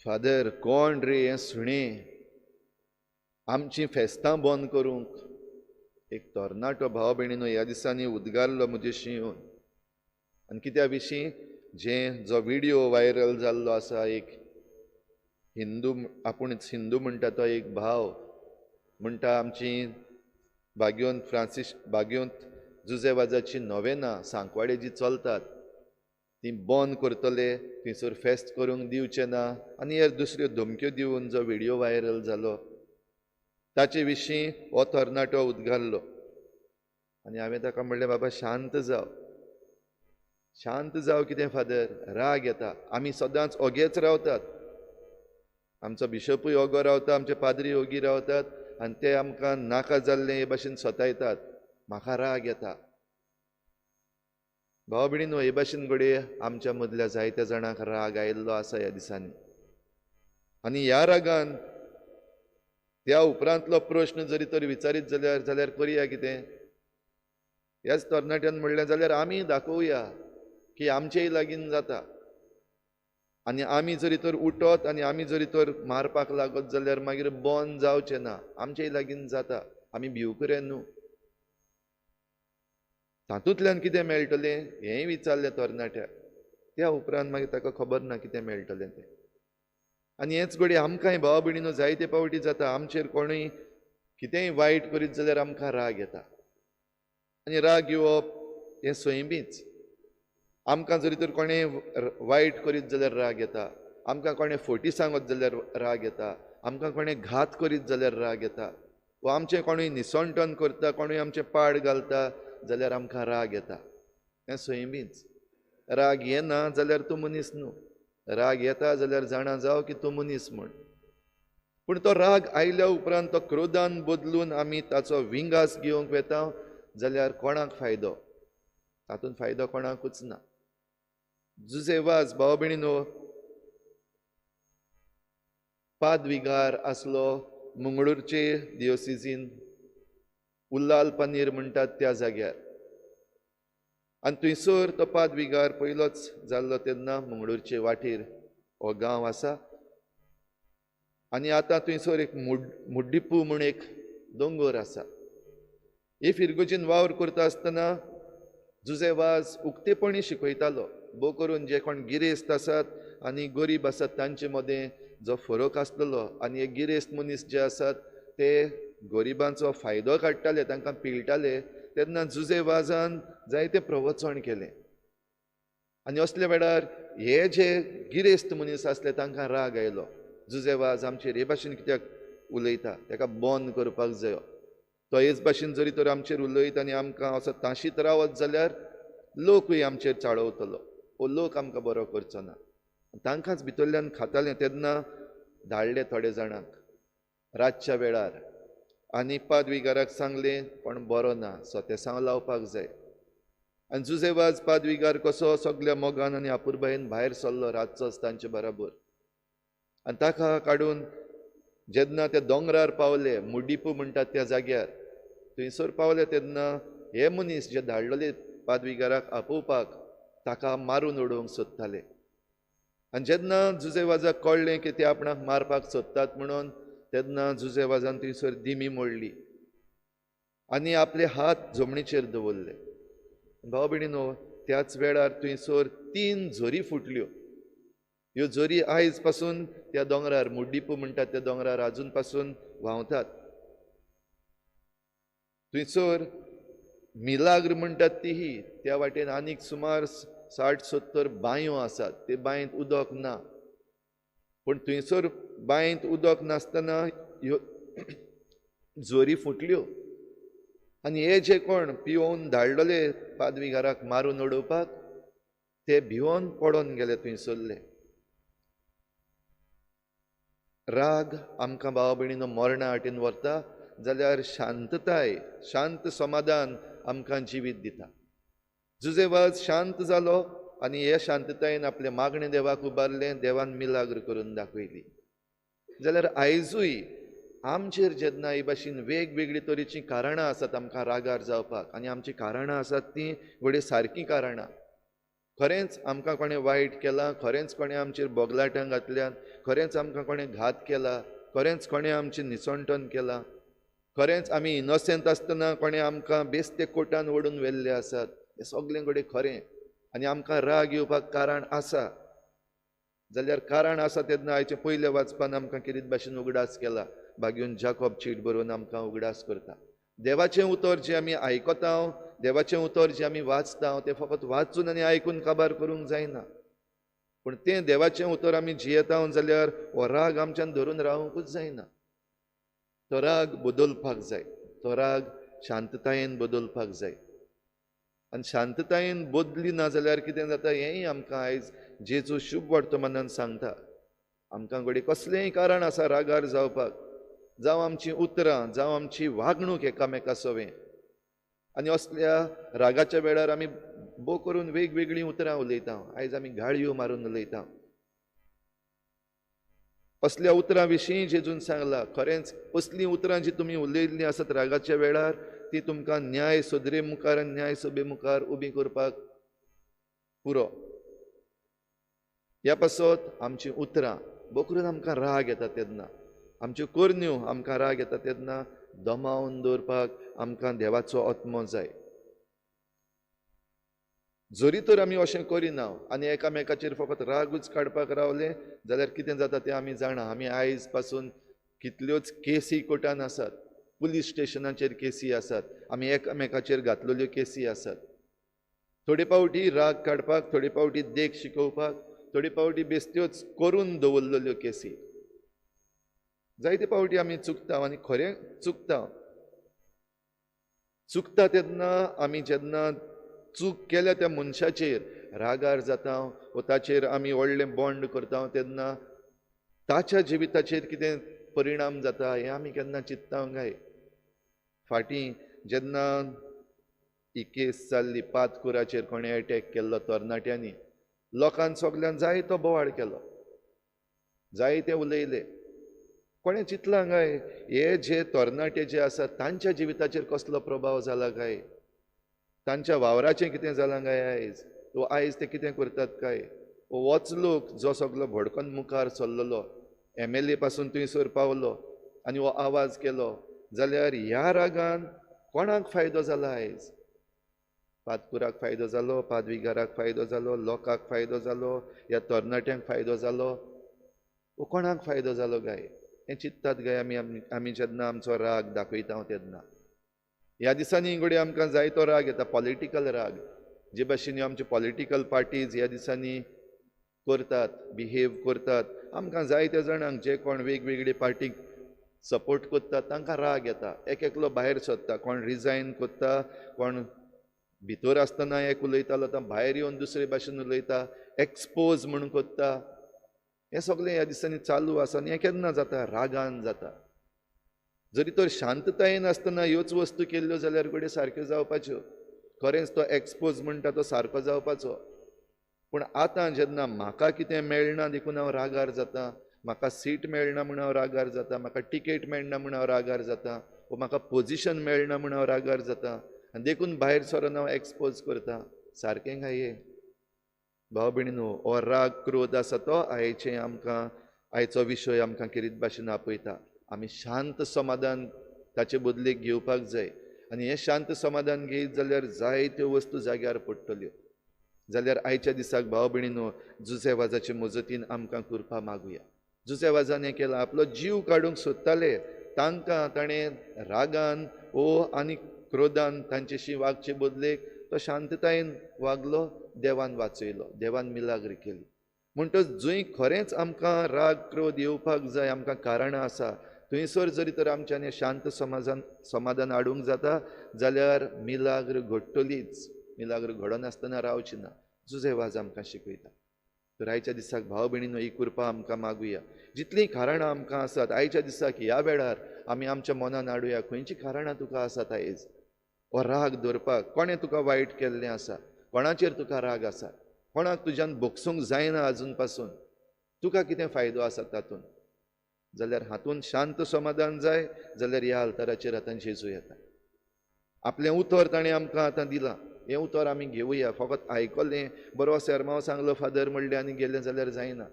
Father, कोण रे हें सुणें आमचीं फेस्तां बंद करूंक? एक तरणाटो भाव भयणीनो ह्या दिसांनी उद्गारलो म्हजेशी येवन. आनी कित्या विशीं? जे जो व्हिडियो व्हायरल जाल्लो आसा, एक हिंदू, आपूणच हिंदू म्हणटा तो एक भाव म्हणटा, आमची बाग्योंत फ्रांसीस बाग्योंत जुजे वाजाची नोवेना सांकवाडे जी चलतात ती बंद करतले, थंयसर फेस्त करूंक दिवचे ना, आनी हेर दुसऱ्यो धमक्यो दिवन जो व्हिडियो व्हायरल जालो ताचे विशीं हो तरणाटो उद्गारलो. आनी हांवें ताका म्हणलें, बाबा शांत जाव, शांत जाव. कितें फादर, राग येता, आमी सदांच ओगेच रावतात, आमचो बिशपूय ओगो रावता, आमचे पाद्री ओगी रावतात, आनी ते आमकां नाका जाल्ले हे भाशेन सतायतात, म्हाका राग येता. भाव भयणीनो, हे भाशेन घडये आमच्या मदल्या जायत्या जाणांक राग आयिल्लो आसा ह्या दिसांनी. आनी ह्या रागान त्या उपरांतलो प्रश्न जरी तर विचारीत जाल्यार, जाल्यार करया कितें? ह्याच तरणाट्यान म्हणलें, जाल्यार आमी दाखोवया की आमचेय लागीं जाता, आनी आमी जरी तर उठत आनी आमी जरी तर मारपाक लागत जाल्यार मागीर बंद जावचें ना, आमचेय लागीं जाता, आमी भिवकुरे न्हू. तातूंतल्यान कितें मेळटलें हेंय विचारलें तरणाट्याक. त्या उपरांत मागीर ताका खबर ना कितें मेळटलें तें. आनी हेंच घडये आमकांय भाव भयणीनो जायते फावटी जाता, आमचेर कोणूय कितेंय वायट करीत जाल्यार आमकां राग येता. आनी राग येवप हें सैमीच. आमकां जरी तर कोणें वायट करीत जाल्यार राग येता, आमकां कोणें फटी सांगत जाल्यार राग येता, आमकां कोणें घात करीत जाल्यार राग येता, वा आमचें कोणूय निसणटण करता, कोणूय आमचें पाड घालता जाल्यार आमकां राग येता. हें सैमीच. राग येना जाल्यार तूं मनीस न्हू, राग येता जाल्यार जाणा जाव की तूं मनीस म्हूण. पूण तो राग आयल्या उपरांत तो क्रोधान बदलून आमी ताचो विंगास घेवंक वेता जाल्यार कोणाक फायदो? तातूंत फायदो कोणाकूच ना. जुजे वाज भाव भयणीनो पादविगार आसलो मंगळूरचे दियोसिजीन, उल्लाल पनीर म्हणटात त्या जाग्यार. आनी थंयसर तो पादविगार पयलोच जाल्लो तेन्ना मंगळूरचे वाटेर हो गांव आसा. आनी आतां थंयसर एक मुड्डिपू म्हूण एक दोंगर आसा. हे फिरगोजीन वावर करता आसतना जुजे वाज उक्तेपणी शिकयतालो, भोव करून जे कोण गिरेस्त आसात आनी गरीब आसात तांचे मदें जो फरक आसलेलो, आनी हे गिरेस्त मनीस जे आसात ते गरिबांचो फायदो काडटाले, तांकां पिळटाले. तेन्ना जुजे वाजान जायते प्रवचन केलें. आनी असल्या वेळार हे जे गिरेस्त मनीस आसले तांकां राग आयलो, जुजे वाज आमचेर हे भाशेन कित्याक उलयता, ताका बंद करपाक जायो, तो हेच भाशेन जरी तर आमचेर उलयत आनी आमकां असो ताशीत रावत जाल्यार लोकूय आमचेर चाळवतलो, वो लोक आमकां बरो करचो ना. तांकांच भितरल्यान खातालें. तेन्ना धाडले थोडे जाणांक रातच्या वेळार आनी पादविगाराक सांगलें, पण बरो ना, सोतेसांव लावपाक जाय. आनी जुजे वाज पादविगार कसो सगल्या मोगान आनी आपुरबायेन भायर सरलो रातचोच तांचे बराबर. आनी ताका काडून जेन्ना ते दोंगरार पावले, मुडिपू म्हणटात त्या जाग्यार, थंयसर पावले तेन्ना हे मनीस जे धाडलेले पादविगाराक आपोवपाक ताका मारून उडोवंक सोदताले. आनी जेन्ना जुजे वाजाक कळ्ळें की ते आपणाक मारपाक सोदतात म्हणून, तेन्ना जुजे वाजान थंयसर दिमी मोडली आनी आपले हात जमनीचेर दवरले. भाव भयणीनो, त्याच वेळार थंयसर 3 झरी फुटल्यो. ह्यो झरी आयज पासून त्या दोंगरार, मुड्डिपू म्हणटात त्या दोंगरार आजून पासून व्हांवतात. थंयसर मिलाग्र म्हणटात तीही त्या वाटेन आनीक सुमार 60-70 बांयो आसात. ते बांयंत उदक ना, पूण थंयसर बांयंत उदक नासतना ह्यो झरी फुटल्यो. आनी हे जे कोण पिवोवन धाडलेले पादविगाराक मारून उडोवपाक, ते भिवोन पडोन गेले थंयसरले. राग आमकां भाव भयणीनो मरणा वाटेन व्हरता जाल्यार शांतताय, शांत समाधान आमकां जिवीत दिता. जुजे वाज शांत जालो आनी हे शांततायेन आपलें मागणें देवाक उबारलें, देवान मिलाग्र करून दाखयली. जाल्यार आयजूय आमचेर जेन्ना हे भाशेन वेगवेगळी तरेचीं कारणां आसात आमकां रागार जावपाक, आनी आमचीं कारणां आसात तीं घडये सारकीं कारणां, खरेंच आमकां कोणें वायट केलां, खरेंच कोणें आमचेर बोगलाटां घातल्यात, खरेंच आमकां कोणें घात केला, खरेंच कोणें आमचें निसणटन केलां, खरेंच आमी इनोसेंट आसतना कोणें आमकां बेस्ते कोर्टान ओडून व्हेल्ले आसात, हें सगळें कडेन खरें आनी आमकां राग येवपाक कारण आसा. जाल्यार कारण आसा तेन्ना आयचे पयल्या वाचपान आमकां कितें भाशेन उगडास केला, भाग्यून जाकोब चीट बरोवन आमकां उगडास करता. देवाचें उतर जें आमी आयकता, देवाचें उतर जें आमी वाचता, तें फकत वाचून आनी आयकून काबार करूंक जायना, पूण तें देवाचें उतर आमी जियेता जाल्यार हो राग आमच्यान धरून रावंकूच जायना. तो राग बदलपाक जाय, तो राग शांततायेन बदलपाक जाय. आनी शांततायेन बदली ना जाल्यार कितें जाता हेंय आमकां आयज जेजू शुभ वर्तमानान सांगता. आमकां घडये कसलेंय कारण आसा रागार जावपाक, जावं आमचीं उतरां, जावं आमची वागणूक एकामेका सवें, आनी असल्या रागाच्या वेळार आमी बो करून वेगवेगळीं उतरां उलयता. आयज आमी गाळयो मारून उलयता. असल्या उतरां विशीं जेजून सांगला, खरेंच असलीं उतरां जी तुमी उलयल्लीं आसत रागाच्या वेळार ती तुमकां न्याय सदरे मुखार आनी न्याय सभे मुखार उबी करपाक पुरो. ह्या पासत आमचीं उतरां बोकरून आमकां राग येता तेन्ना, आमच्यो करण्यो आमकां राग येता तेन्ना दमावन दवरपाक आमकां देवाचो आत्मो जाय. जरी तर आमी अशें करिना आनी एकामेकाचेर फकत रागूच काडपाक रावले जाल्यार कितें जाता तें आमी जाणा. आमी आयज पासून कितल्योच केसी कोर्टान आसात, पुलीस स्टेशनाचेर केसी आसात, आमी एकामेकाचेर घातलेल्यो केसी आसात. थोडे फावटी राग काडपाक, थोडे फावटी देख शिकोवपाक, थोडे फावटी बेस्त्योच करून दवरलेल्यो केसी. जायते फावटी आमी चुकता आनी खरें चुकता. चुकता तेन्ना आमी जेन्ना चूक केल्या त्या मनशाचेर रागार जाता वो ताचेर आमी व्हडलें बॉन्ड करता तेन्ना ताच्या जिविताचेर कितें परिणाम जाता हें आमी केन्ना चिंतता काय? फाटीं जेन्ना ही केस जाल्ली पातकुराचेर कोणें एटॅक केल्लो तरणाट्यांनी, लोकान सगल्यान जायतो बोवाळ केलो, जायते उलयले. कोणें चिंतलां काय हे जे तरणाटे जे आसात तांच्या जिविताचेर कसलो प्रभाव जाला काय, तांच्या वावराचें कितें जालां काय आयज, वो आयज ते कितें करतात काय? होच लोक जो सगलो भडकोन मुखार सरलेलो, MLA पासून थंयसर पावलो आनी हो आवाज केलो जाल्यार ह्या रागान कोणाक फायदो जाला आयज? पातकुराक फायदो जालो, पादविगाराक फायदो जालो, लोकांक फायदो जालो, ह्या तरणाट्यांक फायदो जालो, वो कोणाक फायदो जालो काय? हें चिंततात काय आमी आमी जेन्ना आमचो राग दाखयता तेन्ना? ह्या दिसांनी घडये आमकां जायतो राग येता, पॉलिटिकल राग. जे भाशेन आमचे पॉलिटिकल पार्टीज ह्या दिसांनी करतात, बिहेव करतात, आमकां जायत्या जाणांक जे कोण वेगवेगळे पार्टीक सपोर्ट करतात तांकां राग येता. एक एकलो भायर सोदता, कोण रिजायन करता, कोण भितर आसतना एक उलयतालो आतां भायर येवन दुसरे भाशेन उलयता, एक्सपोज म्हूण करता. हें सगळें ह्या दिसांनी चालू आसा आनी हें केन्ना जाता? रागान जाता. जरी तर शांततायेन आसतना ह्योच वस्तू केल्ल्यो जाल्यार घडये सारक्यो जावपाच्यो, खरेंच तो एक्सपोज म्हणटा तो सारको जावपाचो. पूण आतां जेन्ना म्हाका कितें मेळना देखून हांव रागार जाता, म्हाका सीट मेळना म्हूण हांव रागार जाता, म्हाका टिकेट मेळना म्हूण हांव रागार जाता, वो म्हाका पोजिशन मेळना म्हूण हांव रागार जाता आनी देखून भायर सरून हांव एक्सपोज करता, सारकें काय हें? भाव भयणीनो, हो राग क्रोध आसा तो आयचें आमकां आयचो विशय आमकां किरीत भाशेन आपयता. आमी शांत समाधान ताचे बदलेक घेवपाक जाय आनी हें शांत समाधान घेयत जाल्यार जायत्यो वस्तू जाग्यार पडटल्यो. जाल्यार आयच्या दिसाक भाव भयणीनो, जुजे वाजाचे मजतीन आमकां कृपा मागुया. जुजे वाजान हें केलां, आपलो जीव काडूंक सोदताले तांकां ताणें रागान ओ आनी क्रोधान तांच्याशी वागचे बदलेक तो शांततायेन वागलो, देवान वाचयलो, देवान मिलाग्र केली. म्हणटच जंय खरेंच आमकां राग क्रोध येवपाक जाय, आमकां कारणां आसा, थंयसर जरी तर आमच्यानी शांत समाजान समाधान हाडूंक जाता जाल्यार मिलाग्र घडटलीच. मिलाग्र घडनासतना रावची ना. जुजे वाज आमकां शिकयता. तर आयच्या दिसाक भाव भयणीनो ही कृपा आमकां मागुया. जितलीं कारणां आमकां आसात आयच्या दिसाक ह्या वेळार आमी आमच्या मनान हाडुया, खंयचीं कारणां तुका आसात आयज हो राग धरपाक? कोणें तुका वायट केल्लें आसा, कोणाचेर तुका राग आसा, कोणाक तुज्यान भोगसूंक जायना आजून पासून, तुका कितें फायदो आसा तातूंत? जाल्यार हातूंत शांत समाधान जाय जाल्यार ह्या अल्ताराचेर आतां जेजू येता. आपलें उतर ताणें आमकां आतां दिलां. हें उतर आमी घेवया. फकत आयकलें बरो सेरमांव सांगलो फादर म्हणलें आनी गेलें जाल्यार जायना,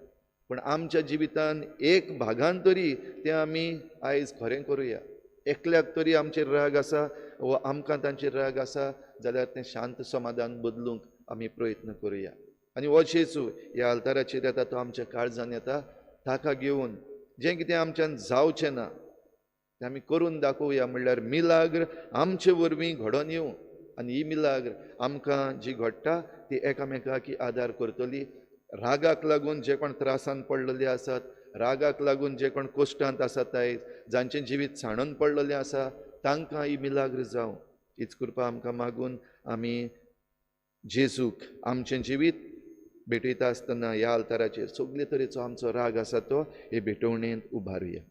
पूण आमच्या जिवितान एक भागान तरी तें आमी आयज खरें करुया. एकल्याक तरी आमचेर राग आसा वा आमकां तांचेर राग आसा जाल्यार तें शांत समाधान बदलूंक आमी प्रयत्न करुया. आनी हो जेजू ह्या आल्ताराचेर येता, तो आमच्या काळजान येता, ताका घेवन जें कितें आमच्यान जावचें ना तें आमी करून दाखोवया. म्हणल्यार मिलाग्र आमचे वरवीं घडोवन येवं आनी ही मिलाग्र आमकां जी घडटा ती एकामेकाक आदार करतली. रागाक लागून जे कोण त्रासान पडलेले आसात, रागाक लागून जे कोण कश्टांत आसात आयज, जांचें जिवीत सांडून पडलेलें आसा, तांकां ही मिलाग्र जावं हीच कृपा आमकां मागून आमी जेजूक आमचें जिवीत भेटयता आसतना ह्या आल्ताराचेर सगळे तरेचो आमचो राग आसा तो हे भेटवणेंत उबारुया.